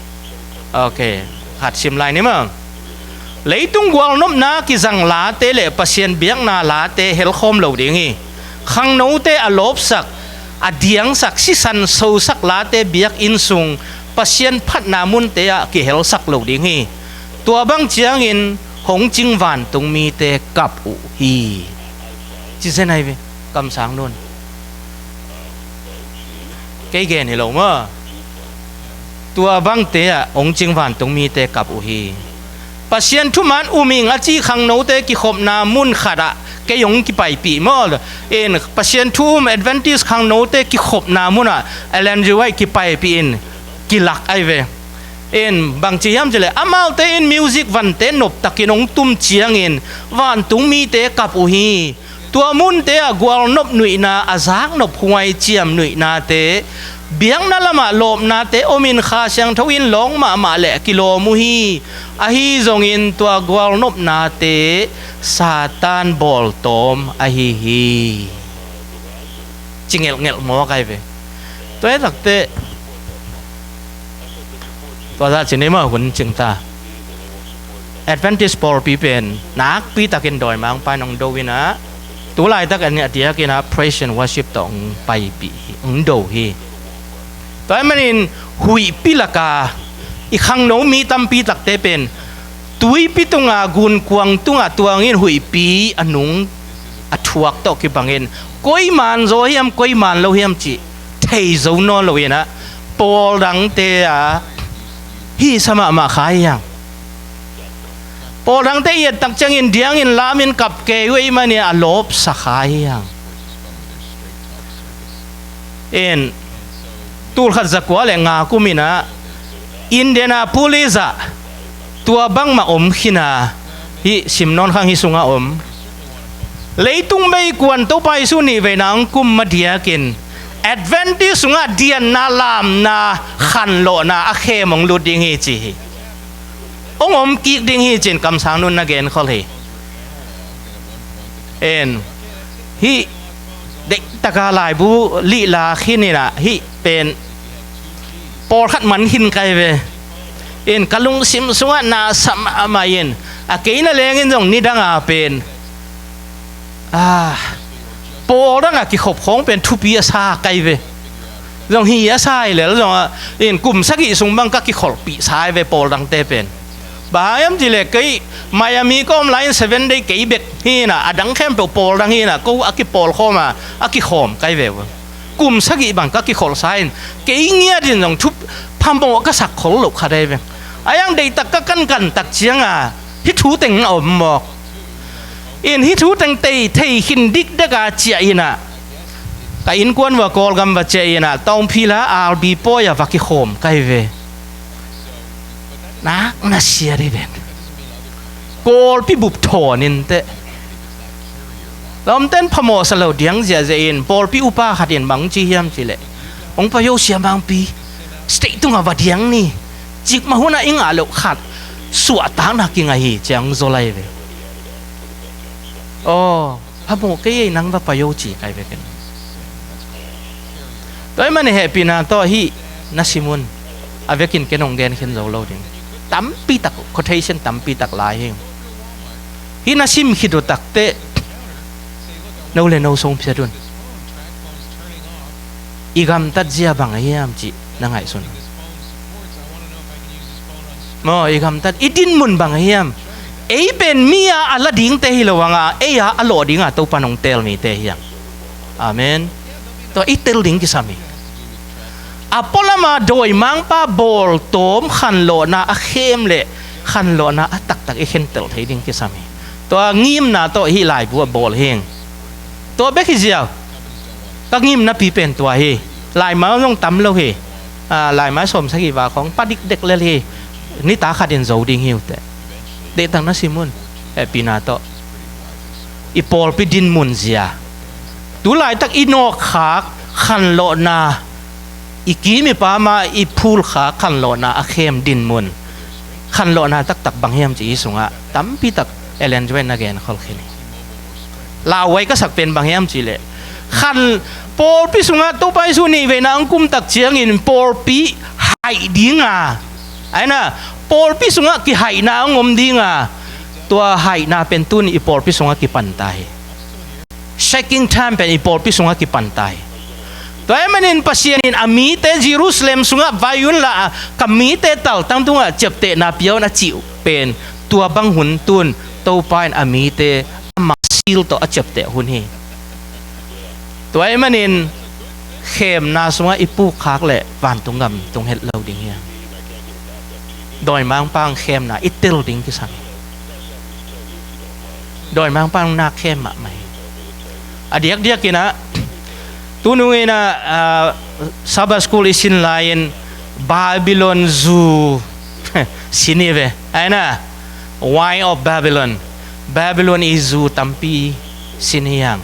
Ok, khat sim lai ni maw. Leitung gualnopna kizang late le Pasian biakna late helkhawm lo ding hi. Khangnote a lawpsak, a diangsak, sisan sosak late biakinn sung Pasian phatna munte ah kihelsak lo ding hi. Tua bang ciangin hong cing vantung mite kap uh hi. Ci zen ahi ve, kamsang nun. Kei gen hi lo maw. Tua bangte ah hong cing vantung mite kap uh hi. Pasian thuman um ing a ci khangnote kikhopna mun khatah kei hong kipaipih maw. In Pasian thu um Adventist khangnote kikhopna munah Ellen G. White kipaipih in kilak ahi ve. In bangci hiam cileh amaute in music vante noptakin hong tum ciangin vantung mite kap uh hi. Tua munte ah gualnop nuihna, a zaknop huai ciam nuihnate, biakna lamah lawpnate omin Kha Siangtho in lawng mahmah leh kilawm uh hi. Ahi zongin tua gualnopnate Satan bawltawm ahi hi. Ci ngelhngelh mawk ahi ve. Tua hi takte tua zah ci ni maw, hun cing ta. Adventist pawlpi pen nakpi takin dawimangpa in hong do inah, tu laitak a diakinah praise and worship tawh hong paipih hi, hong do hi. Tua ahih manin huihpi laka i khangno mi tampi takte pen tuipi tunga, gunkuang tunga tuangin huihpi a nung a thuak tawh kibangin koi man zaw hiam, koi man lo hiam cih thei zo nawn lo inah, pawl dangte ah hisa mahmah kha hiang. Pawl dangte i et tak ciangin diangin lamin kap kei uh ei mania a lawpsa kha hiang. In tul khat zakua le nga kum inah Indianapolis ah tua bangmah om khin a, hih sim nawn khang hih sungah om. Leitung bei kuan Topa Jesu nih veina hong kum madiakin Adventist sungah dianna, lamna, khanlawhna a khem hong lut ding hi ci hi. Hong om kik ding hi ci-in kamsang nun na genkhol hi. En hih deihtaka laibu lihla khin inah hih pen pawlkhat man khin kai ve. In ka lungsim sungah na sa mahmah in, a kei na lengin zong nidanga pen, ah, pawl danga kikhop khawng pen thupi a sa kai ve. Zong hi a sa hi lel zong a, in kum sagih sung bang ka kikholhpih sa hi ve pawl dangte pen. Bang hang hiam cih leh kei Miami ka om lai-in Seventh Day kei bek hi-in ah, a dang khempeuh pawl dang hi-in ah, ko a kipawl khawm a, a kikhawm ka hi ve uh. Kum sagih bang ka kikholh sa in, kei ngiat in zong thu phamawh ka sak khol loh khat ahi ve. A hiang deihtak ka kankan tak ciang a, hih thu teng a om mawk. In hih thu teng tei thei khin dikdek a ciah in ah, ka innkuan va Kawlgam va ciah in ah, Taungphila R B pawi a va kikhawm ka hi ve. Nak na sia dih ven. Kawlpi bup thawn in teh. Lawmten phamawh sa lo diang ziahziah in, pawlpi upa khat in bang ci hiam cih leh, hong pai o Sia Mangpi, stage tungah va diang ni. Cikmah hunah i ngah loh khat suahtakna kinga hi ci-a hong zawl ahi ve. Aw, phamawh kei ei, nang va pai o ci ka hi ve ken. Tua ahih manin hehpihna tawh hih na sim un. A vekin ken hong gen khin zo lo ding. Tampi tak, quotation tampi tak lai hi. Hih na sim khit uh takteh no le no song phiat un. I gamtat zia bang a hiam cih na ngaihsun un. Maw, i gamtat, i dinmun bang a hiam? Ei pen mi a a la dingte hi lo hang a, ei a a lawh ding a Topa in hong teel mite hi hang. Amen. Tua i tel ding kisam hi. A pualam a dawimangpa bawltawm khanlawhna a khem le khanlawhna a taktak i khentel thei ding kisam hi. Tua ngimna tawh hih laibu a bawl hi. Tua bek hi ziau. Ka ngimnapi pen tua hi. Laimai zong tam lo hi. Ah, laimai sawmsagih val khawng pa dikdek lel hi. Nitak khat in zo ding hi uh teh. Deihtak na sim un. Hehpihna tawh. I pawlpi dinmun zia. Tu laitak i nawkkhak khanlawhna, i kim i pam a i phulkhak khanlawhna a khem dinmun. Khanlawhna taktak bang hiam cih i sungah tampi tak Ellen White na gen khol khin hi. Lauhuai ka sak pen bang hiam cih leh, khan pawlpi sungah Topa Jesu nih veina hong kum tak ciangin pawlpi haih ding a, ahi na, pawlpi sungah kihaihna hong om ding a, tua haihna pen tuni i pawlpi sungah kipan ta hi. Shaking time pen i pawlpi sungah kipan ta hi. Tua ahih manin Pasian in a mite Jerusalem sungah vai un la a, ka mite taltang tungah ciaptehna pia un a cih uh pen, tua bang hun tun Topa in a mite amah sil tawh a ciapteh hun hi. Tua ahih manin khemna sungah i pukkhak leh vantung gam tung het lo ding hi. Dawimangpa hong khemna i tel ding kisam hi. Dawimangpa hong nak khem mahmah hi. A diakdiak in ah, tunung in ah, ah, Sabbath School i sin lai-in Babylon zu sin hi ve. Ahi na, Wine of Babylon. Babylon i zu tampi sin hi hang.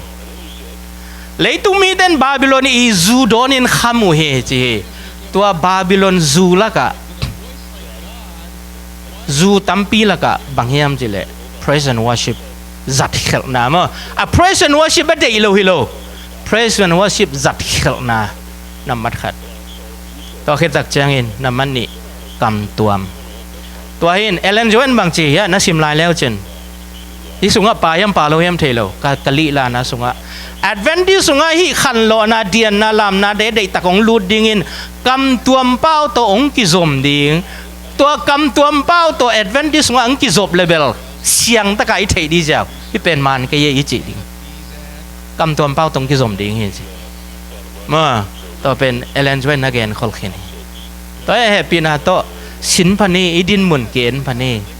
Leitung mite in Babylon i zu dawnin kham uh hi ci hi. Tua Babylon zu lakah zu tampi lakah bang hiam cih leh praise and worship zatkhelhna maw. A praise and worship a deih lo hi lo. Praise and worship zatkhelhna nambat khat. Tua khit tak ciangin nambat nih kamtuam. Tua hi in Ellen White bang ci hiam na sim lai leu cin. Hih sungah pha hiam pha lo hiam thei lo, ka, ka lihlahna sungah. Adventist sungah hih khanlawhna, dianna, lamna deihdeih tak hong lut dingin kamtuam pau tawh hong kizom ding. Tua kamtuam pau tawh Adventist sungah hong kizop leh bel siangtak a i theih ding ziau. Hih pen man kei e i cih ding. Kamtuam pau tawh hong kizom ding hi ci. Maw, tua pen Ellen White na gen khol khin hi. Tua hi a hehpihna tawh sin pha ni, i dinmun ki-en pha ni.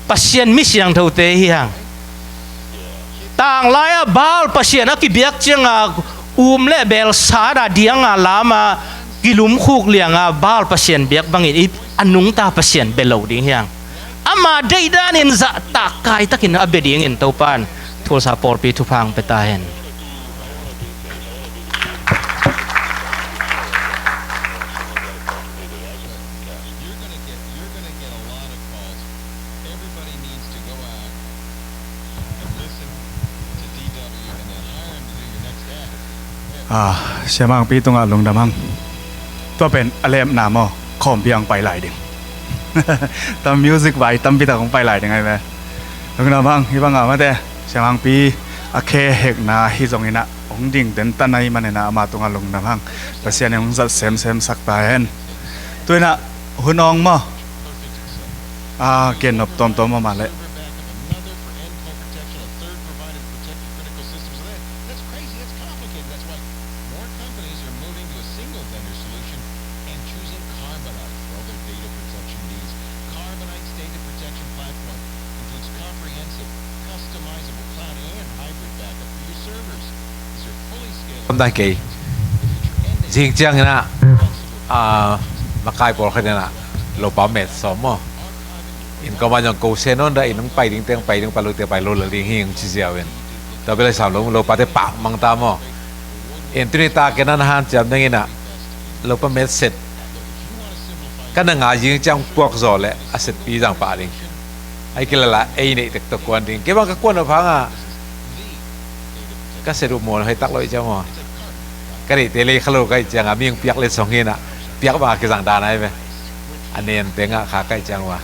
Pasian mi siangthote hi hang. Tanglai-ah Baal pasian a kibiak ciangin um leh bel sat a diang a lam a kilumkhuk liang a Baal pasian biak bangin i a nungta pasian bia lo ding hi hang. Ama deihdan in zahtak kaitakin a bia dingin Topa in Tulsa pawlpi thupha hong pia ta hen. Ah, Sia Mangpi tungah lungdam hang. Tua pen a lemna maw, khawmpi hong pai lai ding. Tua music vai tampi tak hong pai lai ding ahi ve. Lungdam hang, hih bangah mate, Sia Mangpi, A khe hekna hi zongin ah hong ding den ta na hi manin ah ama tungah lungdam hang. Pasian in hong zat semsem sak ta hen. Tu-in ah hun awng maw? A gen nop tawmtawm maw mah leh. Om dai kei. Zing ciangin ah, a, makai pawlkhat in ah lopa met sawm maw? Inn kawmah zong ko se nawn dah, inn hong pai ding teng pai ding, pai lo teng pai lo lel ding hi hong ci ziau in. Tua bel a sam lo, lopate pah mang ta maw? In tuni tak in ah na hanciam dingin ah lopa met set ka na ngai zing ciang puak zaw leh a setpi zang pah ding. Ahih kei leh la ei neih tek tawh kuan ding. Kei bang ka kuan nop hang a ka set uh mawl hoi tak lo ih ciang maw? Ka neihte lei kha lo ka ih ciang a mi hong piak letsong hi in ah, piak bang a kizang dan ahi ve. A nen teng ah kha ka ih ciang uh a.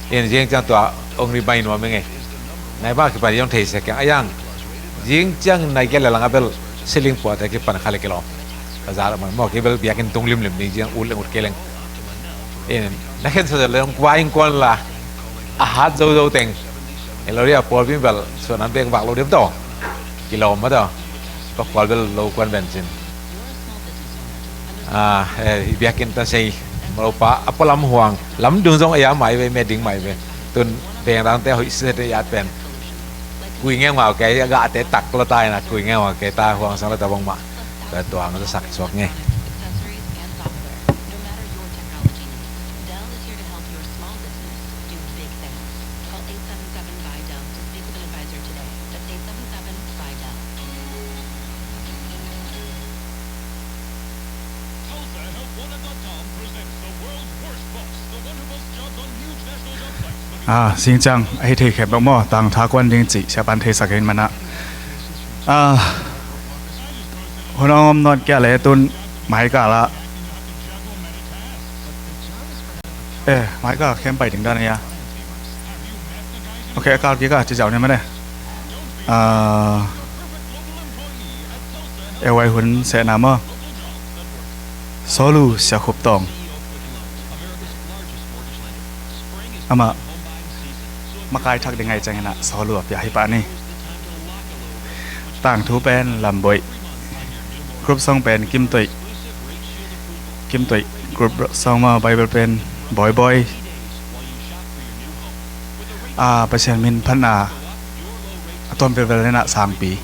In zing ciang tua hong remind nuam ing ei. Nai bang a kipan zong thei sia kiang a yang. Zing ciang nai kia le lang a bel siling puahte kipan kha le kilawm. Ka za lo man maw, kei bel biakinn tung limlim ding zing ut leng ut kei leng. In na khen sa le hong kua in kuan la. A hat zozo teng. Eloria pawlpi bel suan an beng bak lo diam tawh. Kilawm ma tawh. Pakual bel lo kuan ben cin. A, eh, i biakinn ta sei. Malopa a pualam huang lam dung zong ei a mai ve, me ding mai ve. Tun veng dangte hoih sese te i at pen. Kui ngengmau kei a gahte tak lo ta in a kui ngengmau kei ta huang sang lo ta bangmah. Tua tuang zasak suak ngei. A, singcang a hi thei khempeuh maw, tangtha kuan ding cih siapan theisak in manah. A, hun awng om nawn kia le tun mai kal ah. Eh, mai kal khem pai ding dan a. Ok, a kal kik a ci zau ni mane. A, e wai hun sehna maw? Sawlu Siakhup Tawng. Amah makai thak ding ahi ciangin ah sawlu a pia hi pah ni. Tangthu pen Lamboih. Group song pen Kimtoih. Kimtoih group song maw, Bible pen Bawibawi. A, Pasian min phatna a tuam velvel in ah sangpi.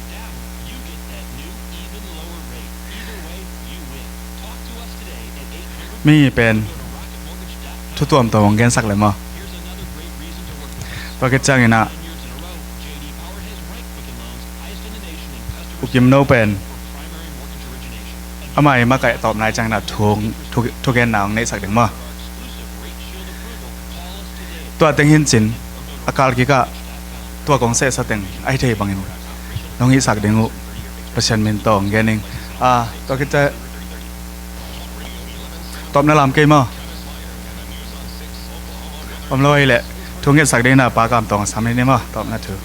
Mi pen thu tuamtuam hong gensak le maw? Tua khit ciangin ah U Kim No pen amah i makaih tawpna i ciangin ah thu, thu, thugenna hong neihsak ding maw? Tua teng hi in cin a kal kik ah tua kong sehsa teng a hi thei bangin nong hihsak ding uh Pasian min tawh hong gen ing. A, tua khit ciang tawpna lam kei maw? Om lo ahih leh thu ngetsak ding in ah Pa Kam Tawng a sam hi ni maw, tawpna thu.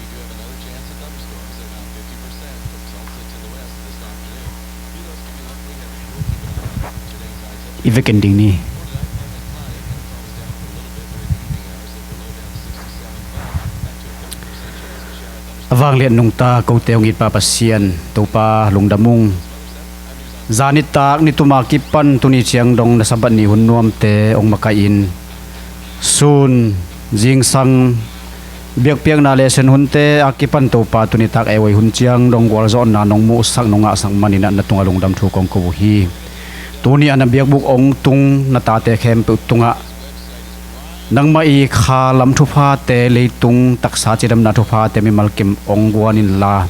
I vekin ding ni. A vangliat nungta kote hong it Pa Pasian, Topa lungdam ung. Zan nitak ni tuma kipan tuni ciang dong na Sabbath ni hun nuamte hong makaih in, sun, zingsang, biakpiakna le sen hunte a kipan Topa tuni tak ei wai hun ciang dong gualzawhna nong muhsak nong ngahsak manin ah na tungah lungdam thu kong ko uh hi. Tuni a na biakbuk hong tung na tate khempeuh tungah nangmah i kha lam thuphate, leitung taksa cidamna thuphate mimal kim hong guan inla,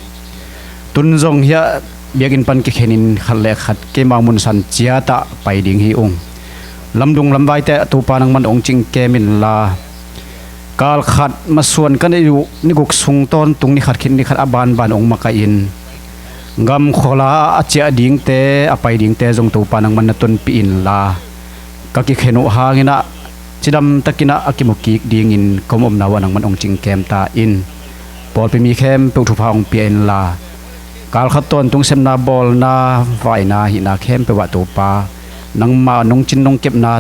tun zong hiah biakinn pan kikhenin khat le khat keimau munsan ciatah pai ding hi ung. Lamdung lamvaite Topa nangman hong cingkem inla, kal khat masuan ka neih uh ni guk sung tawntung ni khat khit ni khat a banban hong makaih in, gam khuala a ciah dingte a pai dingte zong Topa nangman na tonpih inla, ka kikhen uh hangin ah cidam takin ah a kimu kik dingin ka omna uh ah nangman hong cingkem ta in. Pawlpi mi khempeuh thupha hong pia inla, kalkhat tawntung sepna bawlna, vaina hihna khempeuh ah Topa, nangmah nungcin nungkepna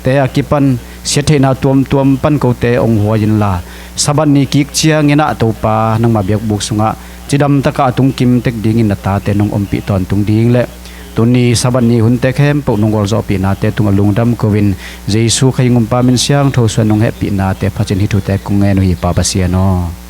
te a kipan siattheihna tuamtuam pan kote hong huai inla, Sabbath ni kik ciangin ah Topa nangmah biakbuk sungah cidam takah a tungkim tek dingin na tate nong ompih tawntung ding le tuni Sabbath ni hunte khempeuh nong gualzawhpihnate tungah lungdam ko-in Jesu Khazih Gumpa min siangtho suan nong hehpihnate phatin hih thute kong ngen uh hi, Pa Pasian aw.